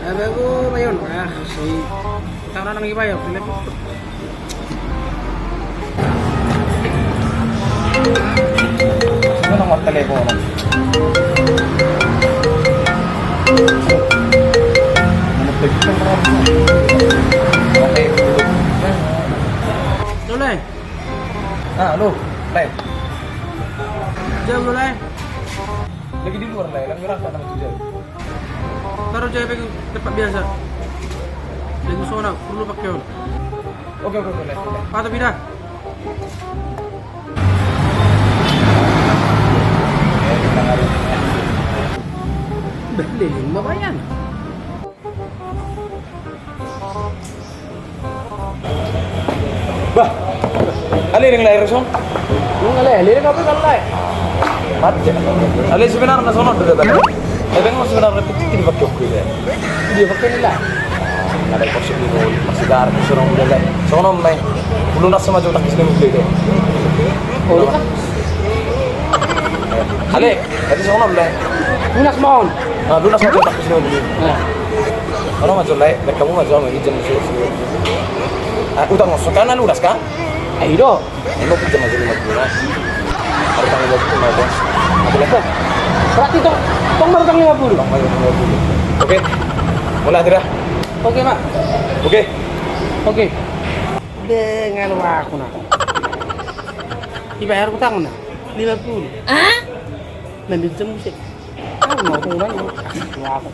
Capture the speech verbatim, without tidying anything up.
Abang, oh, Bayon. Ah, si. Kita orang lagi bayar, telepon. Sudah nomor telepon. Nomor telepon. Oke. Dole. Ah, halo, Lay. Jauh, Lay. Lagi di luar, Lay. Lagi rasa sama tu jauh. Taruh jauh lagi tempat biasa. Lagi sono, perlu pakai on. Oke, oke, oke, Lay. Patah pindah. Beli lima bayar. Bah, ale ring lahir song. Nung ale, ale ring apa kan lai? Mate. Ale sebenarna sono do da. Tapi kan sebenarna piti di pakai oke ya. Dia pakai ni lah. Ada kursi di roll, masih gar, kursi roll udah deh. Sono mai. Belum rasa maju tak kesini udah deh. Oh, iya. Ale, tadi sono udah. Lunas mon. Ah, lunas maju tak kesini udah. Nah. Kalau maju lai, baik kamu maju sama izin suruh suruh. Ah, utang masuk kan lunas kan? Ayo do. Ini mau pinjam aja lima puluh. Harus tanggal lima puluh. Aku lihat. Berarti tong, tong baru tanggal lima puluh. Tanggal lima puluh. Oke. Mulai tidak? Oke, Pak. Oke. Oke. Dengan aku nak. Dibayar utang nak. Lima puluh. Ah? Nanti jam musik. Ah, mau aku ngomong. Aku.